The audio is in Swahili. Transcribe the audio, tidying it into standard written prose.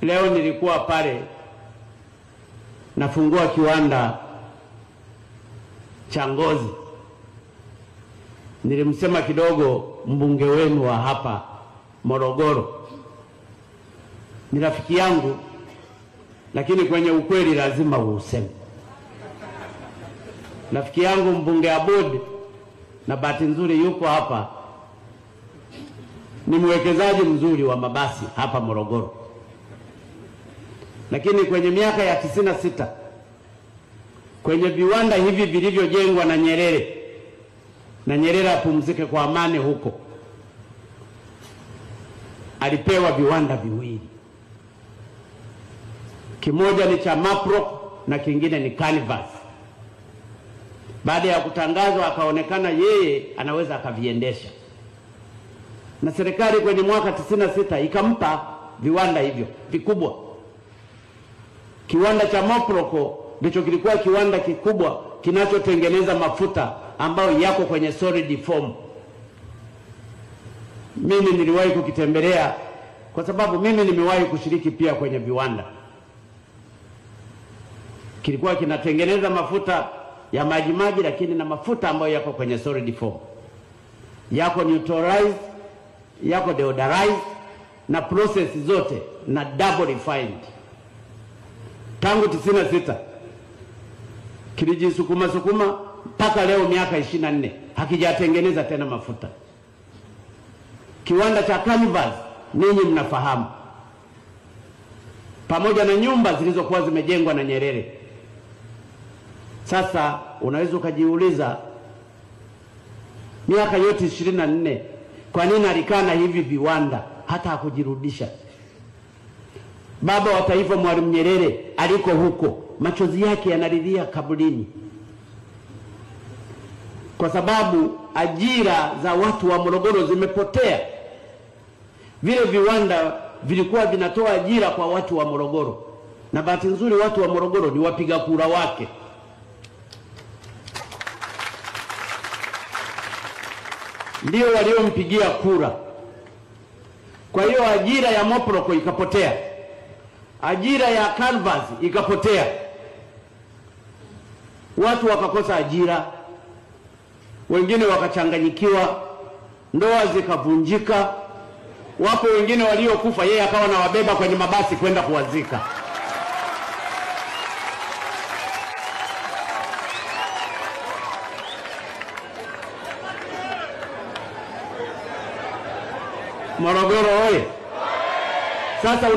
Leo nilikuwa pale nafungua kiwanda cha ngozi. Nilimsema kidogo mbunge wenu wa hapa Morogoro, ni rafiki yangu, lakini kwenye ukweli lazima uuseme. Rafiki yangu mbunge Aboud, na bahati nzuri yuko hapa, ni mwekezaji mzuri wa mabasi hapa Morogoro. Lakini kwenye miaka ya 96 kwenye viwanda hivi vilivyojengwa na Nyerere, na Nyerere apumzike kwa amani huko, alipewa viwanda viwili. Kimoja ni cha Mapro na kingine ni Canvas. Baada ya kutangazwa akaonekana yeye anaweza akaviendesha, na serikali kwenye mwaka 96 ikampa viwanda hivyo vikubwa. Kiwanda cha Moproko ndicho kilikuwa kiwanda kikubwa kinachotengeneza mafuta ambayo yako kwenye solid form. Mimi niliwahi kukitembelea kwa sababu mimi nimewahi kushiriki pia kwenye viwanda. Kilikuwa kinatengeneza mafuta ya maji-maji, lakini na mafuta ambayo yako kwenye solid form, yako neutralized, yako deodorized na process zote na double refined. Tangu 96 kilijisukuma sukuma mpaka leo miaka 24 hakijatengeneza tena mafuta. Kiwanda cha Canvas ninyi mnafahamu, pamoja na nyumba zilizokuwa zimejengwa na Nyerere. Sasa unaweza ukajiuliza, miaka yote 24 kwa nini alikaa na hivi viwanda hata hakujirudisha? Baba wa taifa Mwalimu Nyerere aliko huko, machozi yake yanalilia kaburini, kwa sababu ajira za watu wa Morogoro zimepotea. Vile viwanda vilikuwa vinatoa ajira kwa watu wa Morogoro, na bahati nzuri watu wa Morogoro ni wapiga kura wake. Ndio waliompigia kura. Kwa hiyo ajira ya Moproko ikapotea, ajira ya Canvas ikapotea, watu wakakosa ajira, wengine wakachanganyikiwa, ndoa zikavunjika, wapo wengine waliokufa yeye akawa anawabeba kwenye mabasi kwenda kuwazika. Morogoro oye! Sasa